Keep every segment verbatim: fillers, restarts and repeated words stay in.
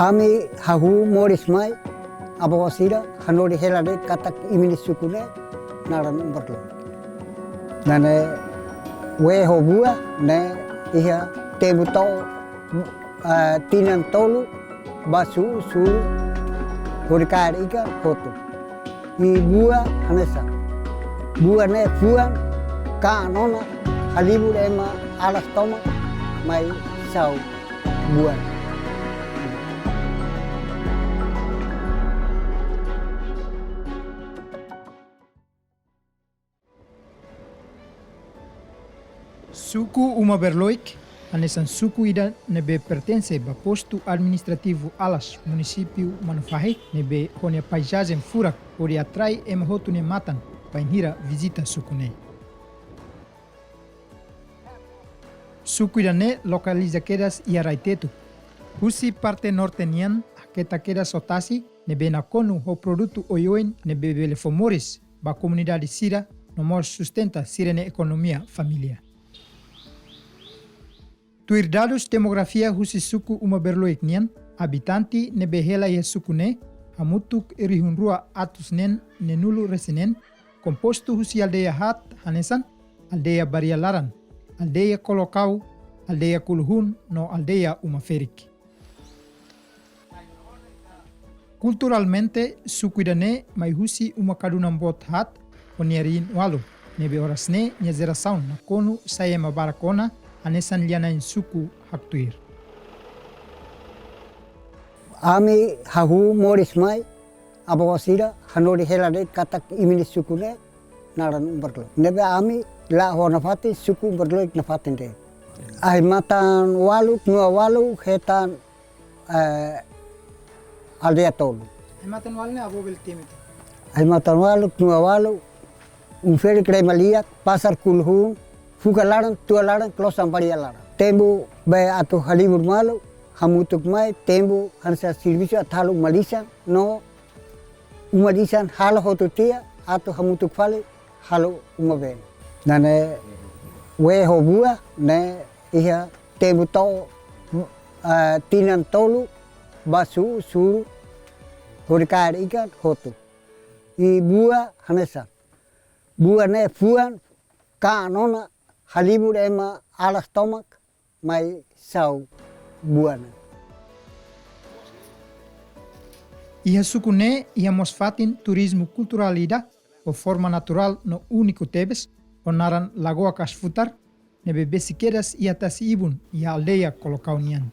Ami hahú moris mai, avó sira hanorin hela de'it katak imi-nia suku ne'e naran Umberloik. Nune'e, we ho bua ne'e iha tempu to'o, eh, tinan tolu ba su'u, su'u hodi kaer ikan hotu. I bua hanesan. Bua ne'e fuan, ka'an ona, halibur ema alas tomak, mai sa'e bua. Suku Umberloik, hanesan suku ida ne'ebé pertense ba postu administrativu Alas, munisípiu Manufahi, ne'ebé ho nia paizajen furak hodi atrai ema hotu nia matan bainhira vizita suku ne'e. Suku ida-ne'e lokaliza kedas iha rai tetuk. Husi parte norte nian, haketak kedas ho tasi, ne'ebé nakonu ho produtu oioin ne'ebé bele fó moris ba komunidade sira, no mós sustenta sira-nia ekonomia família. Tuir dadus demografia husi suku Umberloik nian, abitante ne'ebé hela iha suku ne'e hamutuk rihun rua atus neen neenulu-resin-neen, kompostu husi aldeia haat hanesan aldeia Baria Laran, aldeia Kolokau, aldeia Kuluhun, no aldeia Uma Ferik. Kulturalmente, suku ida-ne'e mai husi uma kadunan boot haat ho nia riin ualu, ne'ebé oras ne'e nia jerasaun nakonu sai ema barak ona, hanesan lia-na'in suku haktuir. Ami hahú moris mai, avó sira hanorin hela de'it katak imi-nia suku ne'e naran Umberloik. Ne'ebé ami la'o nafatin, suku Umberloik nafatin de'it. Ai-matan ualu, knua ualu, hetan, eh, aldeia tolu. Ai-matan ualu ne'e avó bele temi tan? Ai-matan ualu, knua ualu, Uma Ferik, Rema Liak, Pasar Kuluhun, Fuka Laran, Tua Laran, Klosan Baria Laran. Tempu be atu halibur malu, hamutuk mai, tempu hanesan servisu atu halo uma-lisan, no uma-lisan halo hotu tiha, atu hamutuk fali halo uma-been. Nune'e, we ho bua ne'e iha tempu to'o, eh, tinan tolu ba su'u, su'u hodi kaer ikan hotu. I bua hanesan. Bua ne'e fuan, ka'an ona, halibur ema alas tomak, mai sa'e bua ne'e. Iha suku ne'e iha mós fatin turizmu kulturál ida, ho forma naturál no úniku tebes, ho naran Lagoa Kasfutar, ne'ebé besik kedas iha tasi-ibun iha aldeia Kolokau nian.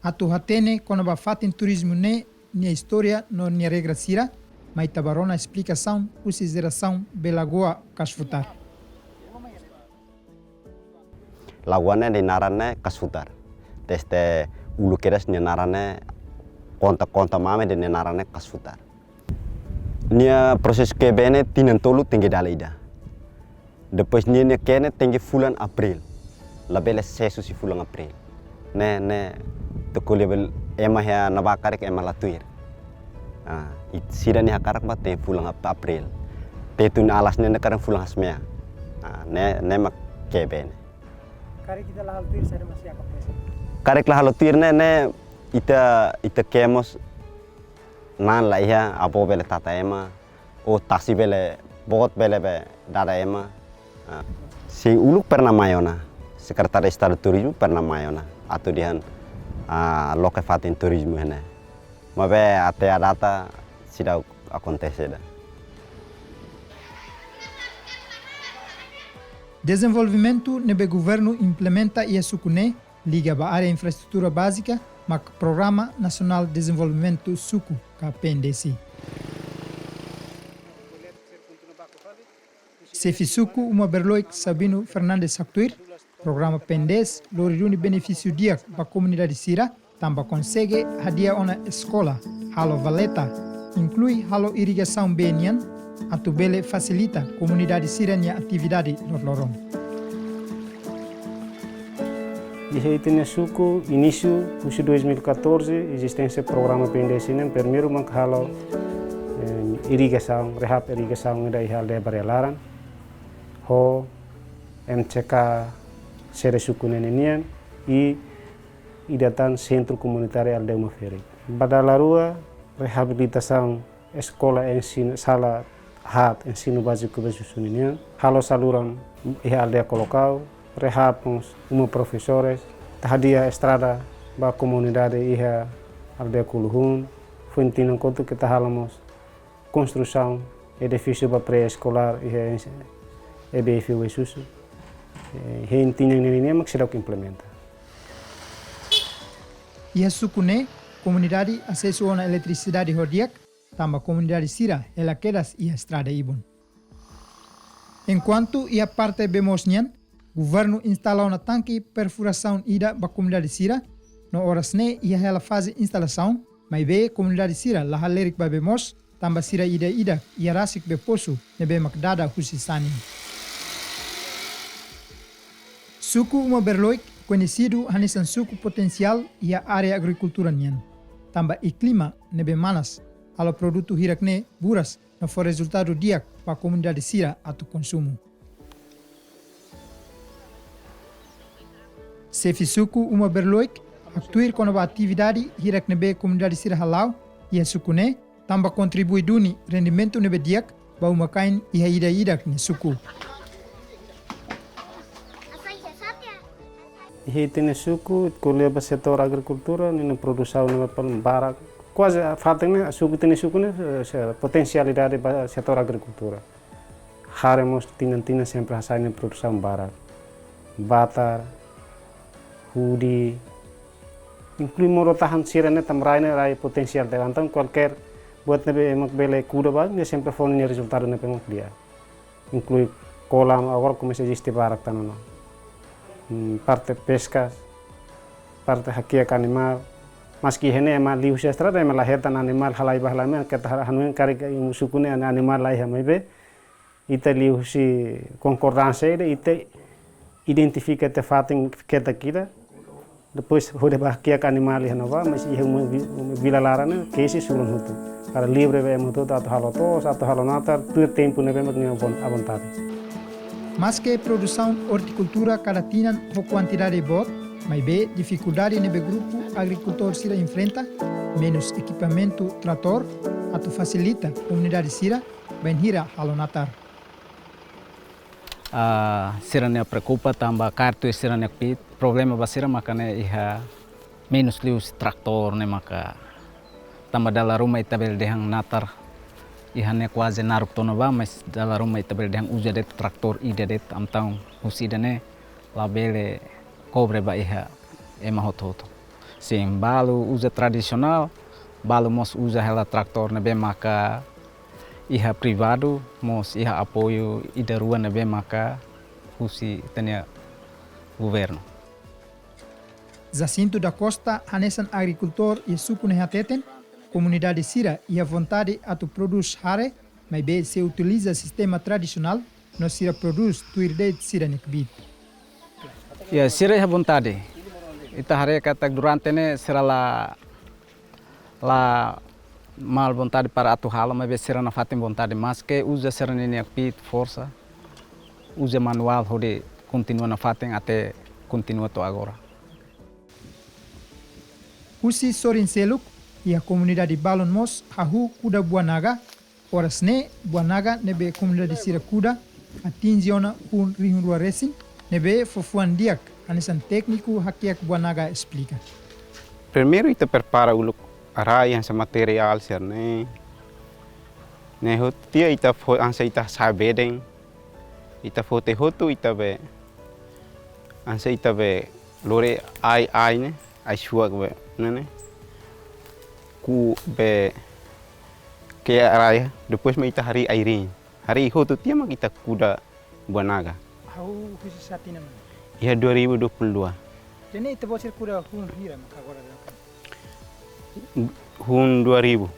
Atu hatene kona-ba fatin turizmu ne'e, nia istória no nia regra sira, mai ita bá rona esplikasaun husi jerasaun be Lagoa Kasfutar. Lagoa ne'e nia naran ne'e Kasfutar. Desde uluk kedas nia naran ne'e, konta-konta mame dehan nia naran ne'e Kasfutar. Nia prosesu kebeen ne'e tinan tolu tenke dala ida. Depois nia, nia ke'e ne'e tenke fulan Abríl. Labele sees husi fulan Abríl. Ne'e, ne'e tuku liu bele ema iha ne'ebá karik ema la tuir. Ah, i sira-nia hakarak ba tenke fulan Ab-, Abríl. Tetun alas ne'e, ne'e karik fulan Hasmea. Ah, ne'e, ne'e mak kebeen ne'e. Karik ita la halo tuir, saida mak sei akontese? Karik la halo tuir ne'e, ne'e ita, ita ke'e mós na'an la iha, avó bele tata ema, ou tasi bele, boot bele be dada ema. Ah, sei uluk pernah mai ona, Sekretáriu Estadu Turizmu pernah mai ona, atu dehan, ah, loke fatin turizmu iha ne'e. Maibé até à data seidauk akontese ida. Dezenvolvimentu ne'ebé governu implementa iha suku ne'e, liga ba área infraestrutura bázika, mak Programa Nasionál Dezenvolvimentu Suku, ka P N D S. Xefe suku Uma Berloik, Sabino Fernandes haktuir, programa P N D S lori duni benefísiu di'ak ba komunidade sira, tanba konsege hadi'a ona eskola, halo valeta, inklui halo irrigasaun bee nian, atu bele fasilita komunidade sira-nia atividade loroloron. Iha ita-nia suku, inísiu husi dois mil e catorze, ezisténsia programa P N D S nian, primeiru mak halo, eh, irrigasaun, rehab irrigasaun ida iha aldeia Baria Laran, ho M C K sede suku ne'e nian, i Ida tan Sentru Komunitáriu Aldeia Uma Ferik. Ba dala rua, reabilitasaun eskola ensinu, sala haat ensinu báziku Besusu ninian, halo saluran iha aldeia Kolokau, rehab mós uma profesores, ita hadi'a estrada ba komunidade iha aldeia Kuluhun, foin tinan kotuk ita halo mós konstrusaun edifísiu ba pré-eskolár iha E B F Besusu. Eh, hein tinan ninian mak seidauk implementa. Iha suku ne'e, komunidade asesu ona eletrisidade ho di'ak, tanba komunidade sira hela kedas iha estrada ibun. Enkuantu iha parte bee moos nian, governu instala ona tanke perfurasaun ida ba komunidade sira, no oras ne'e iha hela faze instalasaun, maibé komunidade sira la halerik ba bee moos, tanba sira ida-idak iha rasik bee posu ne'ebé mak dada husi sanin. Suku Uma Berloik koñesidu hanesan suku potensiál iha área agrikultura nian, tanba iha klima ne'ebé manas, halo produtu hirak ne'e buras no fó rezultadu di'ak ba komunidade sira atu konsumu. Xefe suku Uma Berloik haktuir kona-ba atividade hirak ne'ebé komunidade sira hala'o iha suku ne'e, tanba kontribui duni rendimentu ne'ebé di'ak ba uma-kain iha ida-idak nia suku. Iha ita-nia suku, ko'alia ba setór agrikultura, ninia produsaun ne'ebé paling barak. Kuaze fatin ne'e, suku ita-nia suku ne'e, eh, se-, potensialidade ba setór agrikultura. Hare mós tinan-tinan sempre hasai nia produsaun barak. Batar, hudi, inklui modo-tahan sira ne'e tanba rai ne'e rai potensiál tebes. Entaun kualkér buat ne'ebé ema bele kuda ba, nia sempre fó nia rezultadu ne'ebé mak di'ak. Inklui kolam, agora komesa eziste barak tan ona. Hmm, parte peskas, parte hakiak animál. Maski iha ne'e ema liuhusi estrada, ema la hetan animál halai ba halai mai, keta hanoin karik iha suku ne'e animál la iha, maibé ita liuhusi konkordánsia ida, ita identifika tiha fatin ketak ida. Depois hodi ba hakiak animál iha ne'ebá, mas iha uma vi-, uma vila laran ne'e, kesi sulun hotu. Para livre ba ema hotu atu halo to'os, atu halo natar, tuir tempu ne'ebé mak nia von-, à vontade. Maske produsaun ortikultura kada tinan ho kuantidade boot, maibé difikuldade ne'ebé grupu agrikultór sira enfrenta, menus ekipamentu tratór atu fasilita komunidade sira bainhira halo natar. Ah, sira-nia preokupa tanba kaer tuir sira-nia kbiit, problema ba sira maka ne'e iha menus liuhusi tratór ne'e maka tanba dala ruma ita bele dehan natar iha ne'e kuaze naruk tiha ona ba, mas dala ruma ita bele dehan uza de'it tratór ida de'it, entaun husi ida-ne'e labele kobre ba iha ema hotu-hotu. Sin, balu uza tradisionál, balu mós uza hela tratór ne'ebé maka iha privadu, mós iha apoiu ida rua ne'ebé maka husi ita-nia governu. Jacinto da Costa hanesan agrikultór iha suku ne'e hateten, komunidade sira iha vontade atu prodús hare, maibé sei utiliza sistema tradisionál, no sira prodús tuir de'it sira-nia kbiit. Ya, sira iha vontade. Ita haree katak durante ne'e sira la, la mal vontade para atu halo, maibé sira nafatin vontade, maske uza sira-nia kbiit forsa, uza manuál hodi kontinua nafatin até kontinua to'o agora. Husi sorin seluk, iha komunidade balun mós hahú kuda buanaga, oras ne'e buanaga ne'ebé komunidade sira kuda atinje ona hun rihun rua resin, ne'ebé fó fuan di'ak, hanesan tékniku hakiak buanaga esplika. Primeiru ita prepara uluk rai hanesan materiál sira-ne'e. Ne'e hotu tiha ita fó hanesan ita sa'e beden. Ita fó tiha hotu ita be, hanesan ita be lori ai-ai ne'e, ai-suak be, ne'e ne'e. Ku be ke rai, depois mak ita harii ai-riin. Harii hotu tiha mak ita kuda buanaga. Hahú husi sá tinan ona? Iha dua ribu dua puluh dua. Jadi ita-boot sira kuda hun hira maka agora daudaun? Hun dua ribu.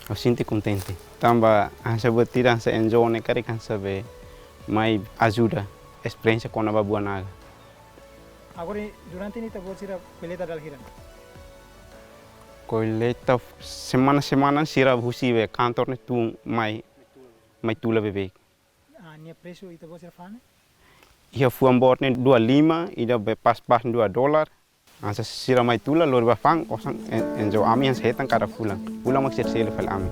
Ha'u sente kontente. Tanba hanesan buat ida hanesan N G O ne'e karik hanesan be mai ajuda esperiénsia kona-ba buanaga. Agora durante ne'e ita-boot sira koleta dala hira? Koleta semana-semana sira husi be kantor ne'e tun mai, mai tula beibeik. Ah, nia presu ita-boot sira fa'an ne'e? Iha fuan boot ne'e dua lima, ida be pas-pas dua dolar. Hanesan sira mai tula lori ba fa'an, osan en, enjo ami hanesan hetan kada fulan. Fulan mak sira selu fali ami.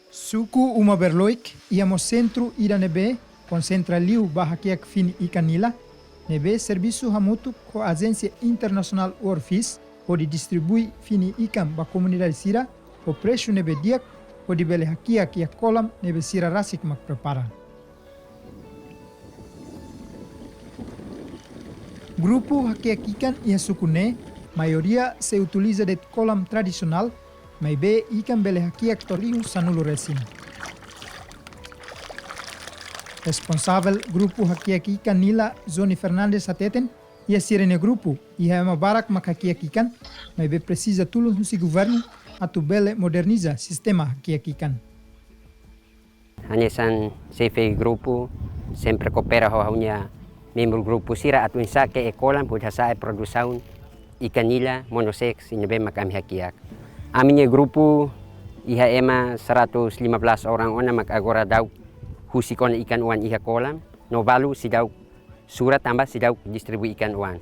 Suku Uma Berloik iha mós sentru ida ne'ebé konsentra liu ba hakiak fini ikan nila, ne'ebé servisu hamutuk ho ajénsia internasionál WorldFish hodi distribui fini ikan ba komunidade sira ho presu ne'ebé di'ak hodi bele hakiak iha kolam ne'ebé sira rasik mak prepara. Grupu hakiak ikan iha suku ne'e, maioria sei utiliza de'it kolam tradisionál, maibé ikan bele hakiak to'o rihun sanulu resin. Responsavel grupu hakiak ikan nila, Johnny Fernandes, hateten, iha sira-nia grupu iha ema barak mak hakiak ikan, maibé presiza tulun husi governu atu bele moderniza sistema hakiak ikan. Hanesan xefe grupu sempre koopera ho ha'u-nia membru grupu sira atu oinsá ke'e kolam hodi hasa'e produsaun ikan nila, monosex, ne'ebé mak ami hakiak. Ami-nia grupu iha ema seratus lima belas orang ona mak agora daudaun husik ona ikan oan iha kolam, no balu seidauk sura tanba seidauk distribui ikan oan.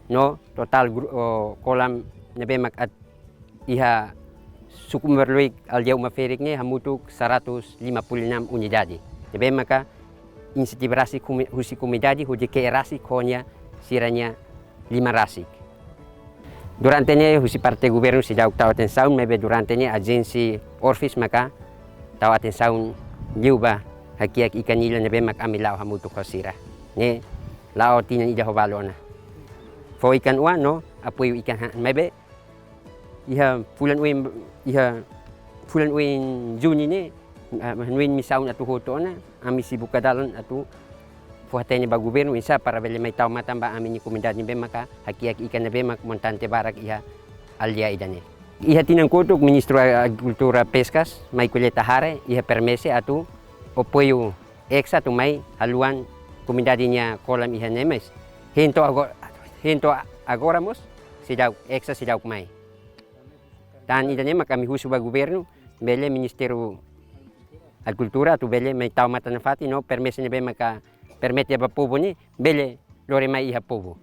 No totál gru-, o, kolam ne'ebé mak at-, iha suku Uma Berloik aldeia Uma Ferik ne'e hamutuk seratus lima puluh enam unidade. Ne'ebé maka insentiva rasik kumi-, husi komunidade hodi ke'e rasik ho nia sira-nia liman rasik. Durante ne'e husi parte governu seidauk tau atensaun, maibé durante ne'e ajénsia WorldFish maka tau atensaun liu ba hakiak ikan nila ne'ebé mak ami la'o hamutuk ho sira. Ne'e la'o tinan ida ho balu ona. Fó ikan oan no apoiu ikan han, maibé iha fulan oin, iha fulan oin Juni ne'e, ah, hanoin misaun atu hotu ona, ami sei buka dalan atu fó-hatene ba governu oinsá para bele mai tau matan ba ami-nia komunidade ne'ebé maka hakiak ikan ne'ebé mak montante barak iha aldeia ida-ne'e. Iha tinan kotuk Ministru Agrikultura Peskas mai kolleita hare, iha permese atu apoiu ECSA atu mai haluan komunidade nia kolam iha ne'e, mais hein to'o ago-, hein to'o agora mós seidauk, ECSA seidauk mai. Tan ida-ne'e mak ami husu ba governu, bele Ministériu Agrikultura atu bele mai tau matan nafatin no permese ne'ebé maka permite ba povu ne'e bele lori mai iha povu.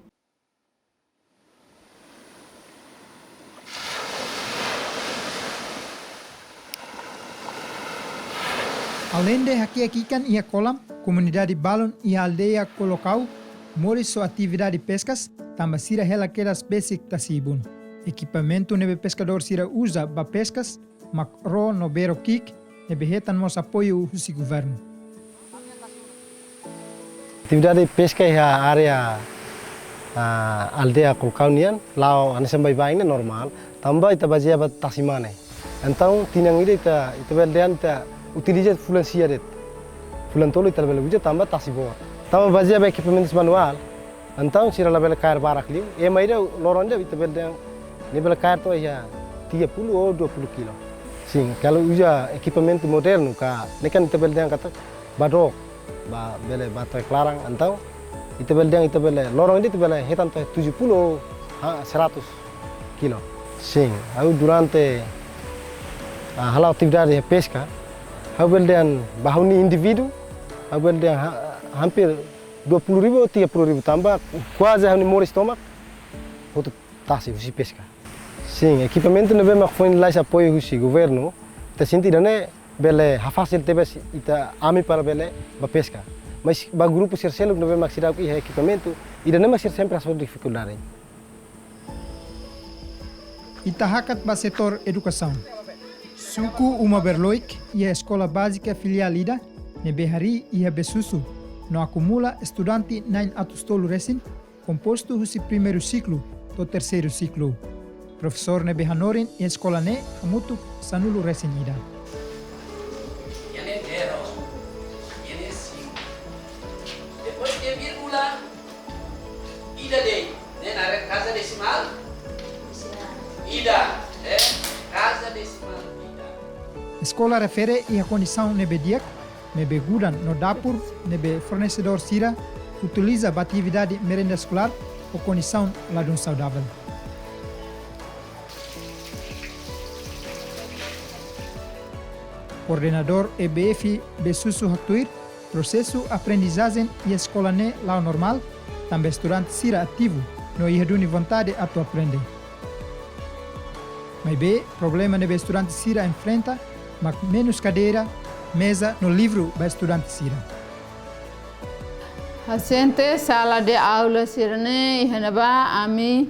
Aleinde hakiak ikan iha kolam, komunidade balun iha aldeia Kolokau moris ho atividade peskas, tanba sira hela kedas besik tasi-ibun. Ekipamentu ne'ebé peskadór sira uza ba peskas mak ró no bero ki'ik, ne'ebé hetan mós apoiu husi governu. Atividade peska iha área, ah, aldeia Kolokau nian, la'o hanesan baibain ne'e normál, tanba ita bazeia ba tasi-mane. Entaun, tinan ida ita, ita bele dehan ita utiliza fulan sia de'it. Fulan tolu ita bele uza tanba tasi boot. Tanba bazeia ba ekipamentus manuál, entaun sira labele kaer barak liu, ema ida loron ida ita bele dehan, nia bele kaer to'o iha tiga puluh ou dua puluh kilo. Sin, kalau uza ekipamentu modernu ka, ne'e kan ita bele dehan katak ba dook, ba bele ba to'o iha klaran, entaun ita bele dehan ita bele, loron ida ita bele hetan to'o tujuh puluh, ha, seratus kilo. Sin, ha'u durante, ah, hala'o atividade peska, ha'u bele dehan ba ha'u-nia indivíduu, ha'u bele dehan ha-, hampir dua puluh ribu ou tiga puluh ribu tanba kuaze ha'u-nia moris tomak hotu tasi husi peska. Sin, ekipamentu ne'ebé mak foin lalais apoiu husi governu, ita sente ida-ne'e bele hafasil tebes ita ami para bele ba peska. Mas ba grupu sira seluk ne'ebé mak seidauk iha ekipamentu, ida-ne'e mak sira sempre hasoru difikuldade. Ita hakat ba setór edukasaun. Suku Uma Berloik iha eskola bázika filiál ida ne'ebé harii iha Besusu no akumula estudante na'in atus tolu resin, kompostu husi primeiru siklu to'o terseiru siklu. Profesór ne'ebé hanorin iha eskola ne'e hamutuk sanulu resin ida. Depois de vírgula, ida de'it, ne'e naran kaza desimál? Ida, eh, kaza desimál ida. Eskola refere iha kondisaun ne'ebé di'ak, maibé gudan no dapur ne'ebé fornesedór sira utiliza ba atividade merenda eskolár ho kondisaun ladún saudavel. Koordenadór E B F Besusu haktuir, prosesu aprendizajen iha eskola ne'e la'o normál, tanba estudante sira ativu no iha duni vontade atu aprende. Maibé, problema ne'ebé estudante sira enfrenta mak menus kadeira, meza no livru ba estudante sira. Ha'u sente sala de aula sira-ne'e iha ne'ebá ami,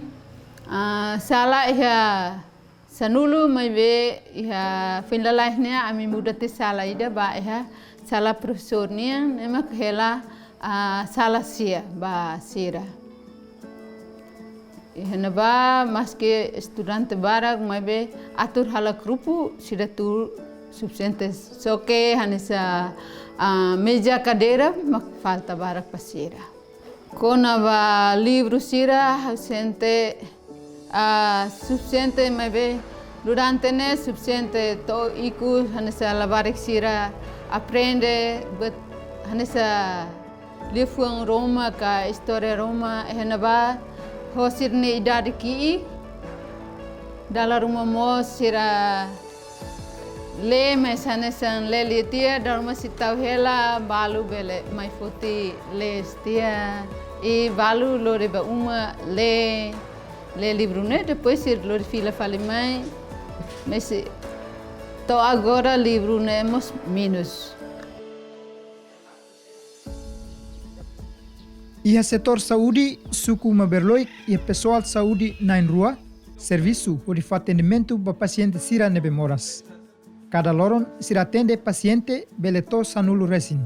ah, sala iha sanulu, maibé iha foin lalais ne'e ami muda tiha sala ida ba iha sala profesór nian, ne'e mak hela, ah, sala sia ba sira. Iha ne'ebá maski estudante barak, maibé atur halo grupu sira tuur sufisiente. Só ke hanesan, ah, meza kadeira mak falta barak ba sira. Kona-ba livru sira, ha'u sente, ah, sufisiente, maibé durante ne'e sufisiente to'o ikus hanesan labarik sira aprende, buat hanesan liafuan Roma ka istória Roma, iha ne'ebá ho sira-nia idade ki'ik, dala ruma mós sira lee, mas hanesan lee liu tiha, dala ruma se tau hela, balu bele mai foti lee tiha. I balu lori ba uma lee, lee livru ne'e, depois sira lori fila fali mai. Mas to'o agora livru ne'e mós menus. Iha setór saúde, suku Maberloik iha pesoál saúde na'in-rua servisu hodi fó atendimentu ba pasiente sira ne'ebé moras. Kada loron sira atende pasiente bele to'o sanulu resin.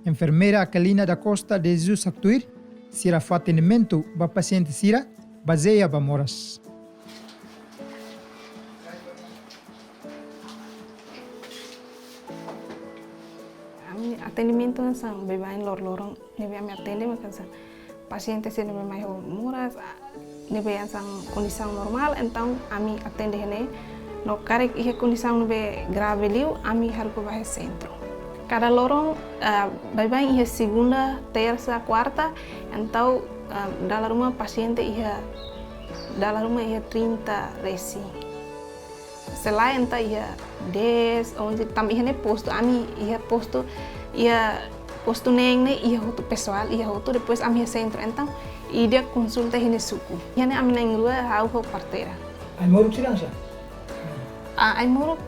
Enfermeira Akelina da Costa de Jesus haktuir, sira fó atendimentu ba pasiente sira bazeia ba moras. Ami atendimentu hanesan baibain loroloron ne'ebé ami atende mak hanesan pasiente sira ne'ebé mai ho moras, ah, ne'ebé hanesan kondisaun normál, entaun ami atende iha ne'e. No karik iha kondisaun ne'ebé grave liu, ami haruka ba iha sentru. Kada loron, ah, baibain iha segunda, tersa, kuarta, entaun, ah, dala ruma pasiente iha, dala ruma iha trinta resin. Se lae entaun iha dez, onze, tanba iha ne'e postu, ami iha postu, iha postu neen ne'e iha hotu pesoál, iha hotu, depois ami iha sentru, entaun ida konsulta iha ne'e suku. Iha ne'e ami na'in-rua, ha'u ho parteira. Ai-moruk sira hanesan? Ah, ai-moruk,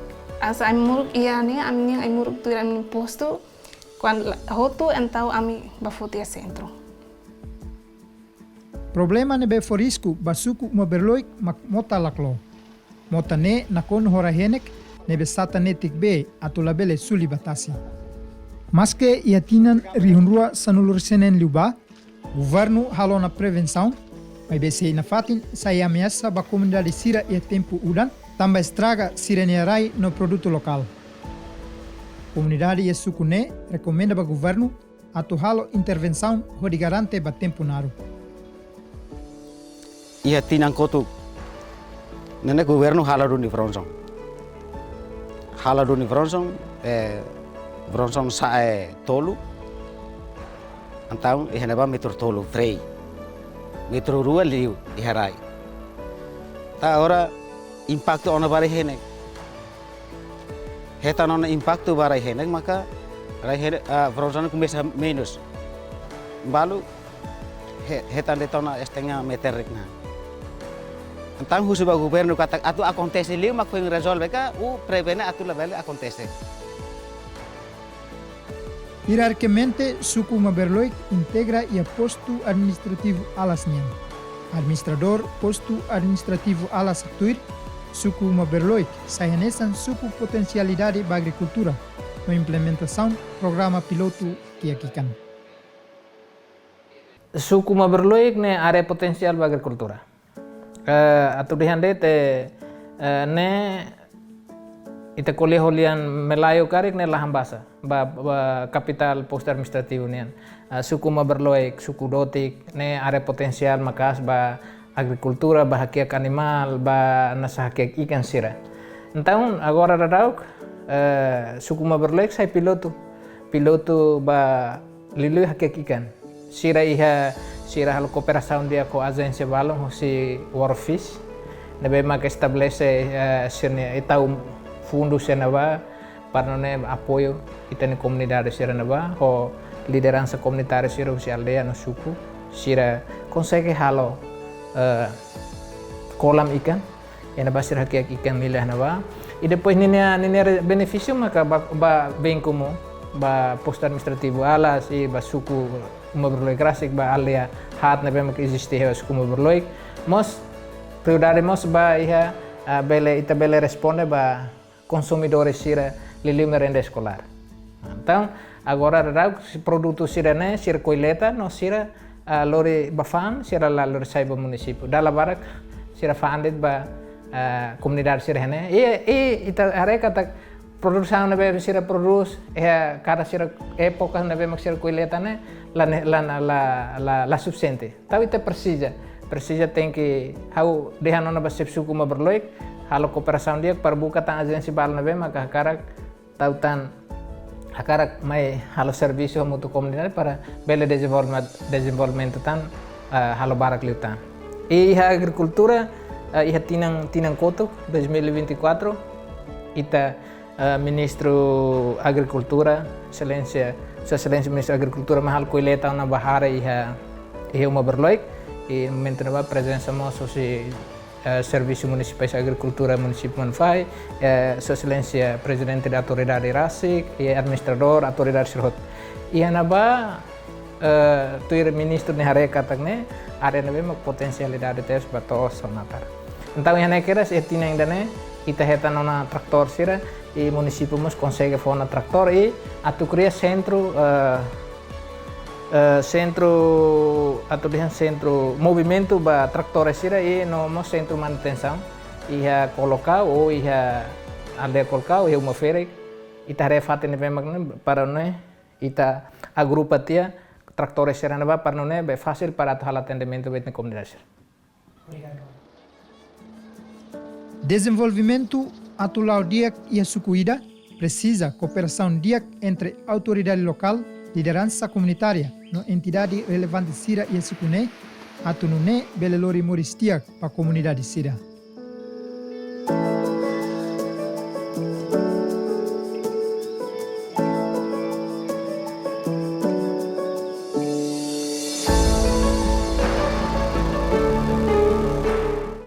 hanesan ai-moruk iha ne'e, ami-nia ai-moruk tuir ami-nia postu, kuandu la-, hotu entaun ami bá foti iha sentru. Problema ne'ebé fó risku ba suku Maberloik mak mota lakló. Mota ne'e nakonu ho rai-henek ne'ebé satan netik bee atu labele suli ba tasi. Maske iha tinan rihun rua sanulu-resin-neen liubá, governu halo ona prevensaun, maibé sei nafatin sai ameasa ba komunidade sira iha tempu udan, tanba estraga sira-nia rai no produtu lokál. Komunidade iha suku ne'e rekomenda ba governu atu halo intervensaun hodi garante ba tempu naruk. Iha tinan kotuk ne'e ne'e governu halo duni Bronson. Halo duni Bronson, eh, Bronson sa'e tolu. Entaun iha ne'ebá metru tolu frei. Metru rua liu iha rai. Tanba agora impaktu ona ba rai-henek. Hetan ona impaktu ba rai-henek, maka rai-henek, ah, Bronson komesa menus. Balu he-, hetan de'it ona setengah meter rek na. Entaun husu ba governu katak atu akontese liu mak foin rezolve ka, ou prevene atu labele akontese. Hierarkikamente, suku Maberloik integra iha postu administrativu Alas nian. Administradór postu administrativu Alas haktuir, suku Maberloik sai hanesan suku potensialidade ba agrikultura no implementasaun programa pilotu kiak-ikan. Suku Maberloik ne'e área potensiál ba agrikultura. Eh, atu dehan de'it, eh, ne'e ita ko'alia ho lian malayu karik ne'e lahan basah, ba, ba kapitál postu administrativu nian. Eh, suku Maberloik, suku Dotik, ne'e área potensiál maka'as ba agrikultura, ba hakiak animál, ba nasa hakiak ikan sira. Entaun, agora daudauk, eh, suku Maberloik sai pilotu. Pilotu ba liuliu hakiak ikan. Sira iha, sira halo kooperasaun di'ak ho ajénsia balun husi World Fish. Ne'ebé mak estabelese, eh, sira-nia, eh, tau fundu sira-ne'ebá para nune'e apoiu ita-nia komunidade sira-ne'ebá, ho lideransa komunitária sira husi aldeia no suku, sira konsege halo, eh, kolam ikan, iha ne'ebá sira hakiak ikan nia iha ne'ebá. I depois ninia, ninia re-, benefísiu maka ba, ba Veenkumi, ba postu administrativu Alas, i ba suku Uma Berloik rasik, ba aldeia haat ne'ebé mak eziste iha suku Uma Berloik. Mós prioridade mós ba iha, ah, bele, ita bele responde ba konsumidores sira liuliu merenda eskolár. Entaun, agora daudaun produtu sira-ne'e, sira koleta, no sira, ah, lori ba fa'an, sira la lori sai ba munisípiu. Dala barak, sira fa'an de'it ba, ah, komunidade sira-ne'e. I, i, ita haree katak produsaun ne'ebé sira prodús, eh, kada sira époka ne'ebé mak sira koleta ne'e, la ne-, la, la, la, la, la sufisiente. Entaun ita presiza, presiza tenke ha'u dehan ona ba xefe suku Uma Berloik, halo kooperasaun di'ak para buka tan ajénsia balun ne'ebé maka hakarak tau tan, hakarak mai halo servisu hamutuk komunidade para bele dezenvolve-, dezenvolvimentu tan, eh, halo barak liután. I iha agrikultura, eh, iha tinan, tinan kotuk, dois mil e vinte e quatro, ita, eh, Ministru Agrikultura, Exelénsia, Sua Exelénsia Ministru Agrikultura, mak halo koleta ona ba haree iha, iha Uma Berloik, i momentu ne'ebá prezensa mós husi, eh, Servisu Munisipais Agrikultura Munisípiu Manufahi, eh, Sua Exelénsia Prezidente da Autoridade rasik, i administradór, autoridade sira hotu. Iha ne'ebá, eh, tuir ministru nia haree katak ne'e, área ne'ebé mak potensialidade tebes ba to'os ho natar. Entaun, iha ne'e kedas, iha tinan ida-ne'e, ita hetan ona tratór sira, i munisípiu mós konsege fó ona tratór, i atu kria sentru, eh, eh, sentru, atu dehan sentru movimentu ba tratór sira, i no mós sentru manutensaun, iha Kolokau, ou iha aldeia Kolokau, iha Uma Ferik, ita haree fatin ne'ebé mak ne'e, para nune'e, ita agrupa tiha tratór sira-ne'ebá para nune'e bele fasil para atu halo atendimentu ba ita-nia komunidade sira. Dezenvolvimentu atu la'o di'ak iha suku ida, presiza kooperasaun di'ak entre autoridade lokál, lideransa komunitária, no entidade relevante sira iha suku ne'e, atu nune'e bele lori moris di'ak ba komunidade sira.